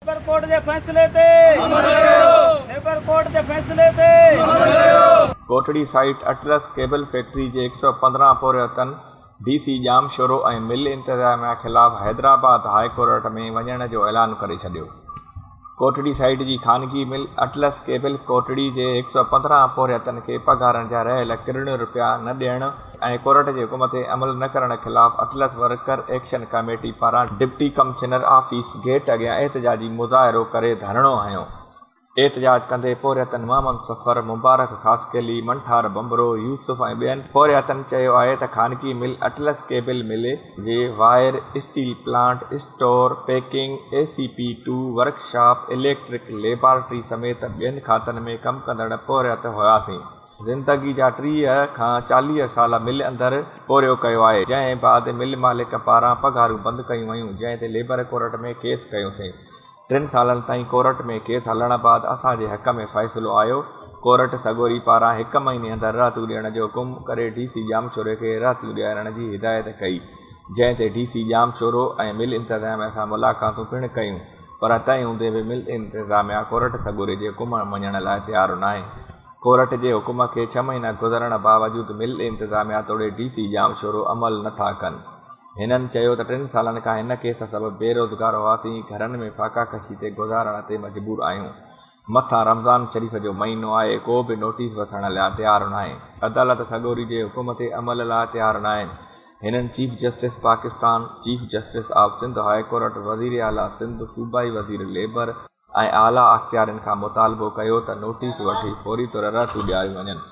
Labour court جي فيصلي تي عمل ڪيو ليبر ڪورٽ جي فيصلي تي عمل ڪيو. Kotri site atlas cable factory جي 115 پورهيتن ڊي سي ڄامشورو ۽ مل انتظاميا خلاف حيدرآباد هاء ڪورٽ ۾ وڃڻ جو اعلان ڪري ڇڏيو. ڪوٽڙي سائيٽ جي خانگي مل اٽلس ڪيبل ڪوٽڙي جي 115 پورهيتن کي پگهارن جا رهيل ڪروڙين رپيا نه ڏيڻ ۽ ڪورٽ جي حڪم تي عمل نه ڪرڻ خلاف اٽلس ورڪر ايڪشن ڪميٽي پاران ڊپٽي ڪمشنر آفيس گيٽ اڳيان احتجاجي مظاهرو ڪري ڌرڻو هنيو. احتجاج ڪندي پورهيتن محمد صفر، مبارڪ خاصخيلي، منٺار ڀنڀرو، يوسف ۽ ٻين پورهيتن چيو آهي ته خانگي مل اٽلس ڪيبل مل جي wire, steel plant, store, packing, A C P two, workshop, electric, laboratory سميت ٻين کاتن ۾ ڪم ڪندڙ پورهيت هياسين. زندگي جا 30 کان 40 سال مل اندر پورهيو ڪيو آهي، جنهن بعد مل مالڪ پاران پگهارون بند ڪيون ويون، جنهن تي ليبر ڪورٽ ۾ ڪيس ڪيوسين. ٽن سالن تائين ڪورٽ ۾ ڪيس هلڻ بعد اسان جي حق ۾ فيصلو آيو، ڪورٽ سڳوري پاران هڪ مهيني اندر رهتون ڏيڻ جو حڪم ڪري ڊي سي ڄامشوري کي رهتون ڏيارڻ جي هدايت ڪئي، جنهن تي ڊي سي ڄامشورو ۽ مل انتظاميا سان ملاقاتون پڻ ڪيون پر تنهن هوندي به مل انتظاميا ڪورٽ سڳوري جي حڪم مڃڻ لاء تيار ناهي، ڪورٽ جي حڪم کي ڇهه مهينا گذرڻ باوجود مل انتظاميا توڙي ڊي سي ڄامشورو عمل نه ٿا ڪن. هنن چيو ته ٽن سالن کان هن ڪيس سبب بيروزگار هئاسين، گهرن ۾ فاقا ڪشي تي گذارڻ تي مجبور آهيون، مٿان رمضان شريف جو مهينو آهي، ڪو به نوٽيس وٺڻ لاء تيار ناهي، عدالت سڳوري جي حڪم تي عمل لاء تيار ناهن، هنن chief justice Pakistan, chief justice of Sindh high court, وزيراعليٰ سنڌ، صوبائي وزير ليبر ۽ اعليٰ اختيارين کان مطالبو ڪيو ته نوٽيس وٺي فوري طور رهتون ڏياريون وڃن.